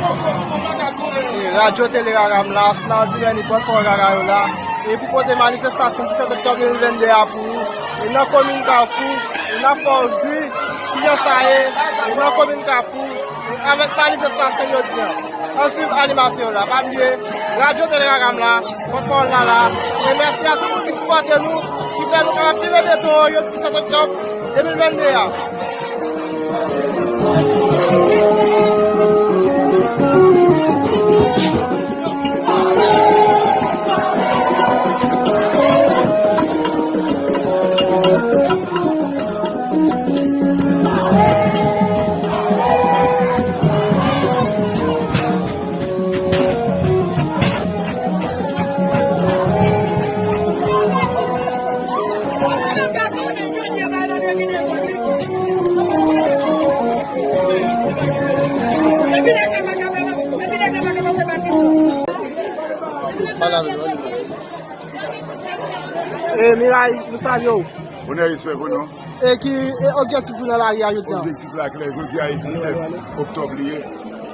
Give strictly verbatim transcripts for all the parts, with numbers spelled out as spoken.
E Radyo Tele Raram la, Snardy Rène pran fò raga yo la. E pou pote manifestasyon disèt oktòb de mil venn de a pou ou. E nan komin Kafou, e n ap fè w jwi kijan sa ye, e nan komin Kafou, e avèk manifestasyon jodi a. Ann swiv animasyon yo la. Pa bliye, Radyo Tele Raram la, pòtpawòl la la. E mèsi a tout moun ki sipòte nou, ki fè nou kapab leve ton yo disèt oktòb de mil venn de a. E Miray, nou salye w. Onè, respè pou nou. E ki e objektif ou nan lari a jodi a? Objektif la klè, jodi a e disèt oktòb li ye.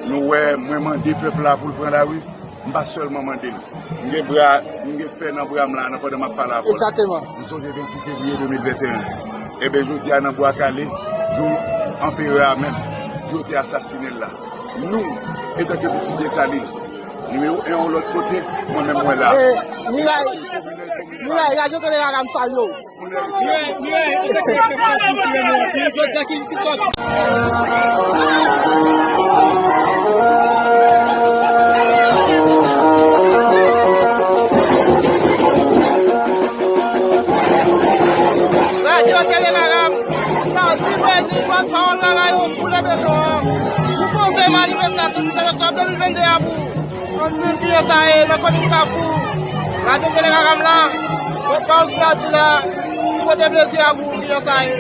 Nou wè, mwen mande pèp la pou l pran lari. M pa sèlman mande l. M gen bra, m gen fè nan bra m la, nan pandan m ap pale avè w. Egzakteman. M sonje venntuit fevriye de mil venteyen. Ebyen, jodi a nan Bwa Kale, jou anperè a menm, yo te asasinen l la. Nou, etanke pitit Desalin, nimewo en yon lòt kote, mwen menm mwen la. E, Miray, Miray, Radyo Tele Raram salye w. Miray, Miray, ou te kite fè pati ki te mwen anpil, jodi a ki, ki sòti. Radyo Tele Raram, Snardy Rène, pòtpawòl raga yo, pou leve ton an. Pou pote manifestasyon disèt oktòb de mil venn de a pou ann swiv kijan sa ye nan komin Kafou. Radyo Tele Raram la, pòtpawòl Snardy la, pou pote plezi a pou kijan sa ye.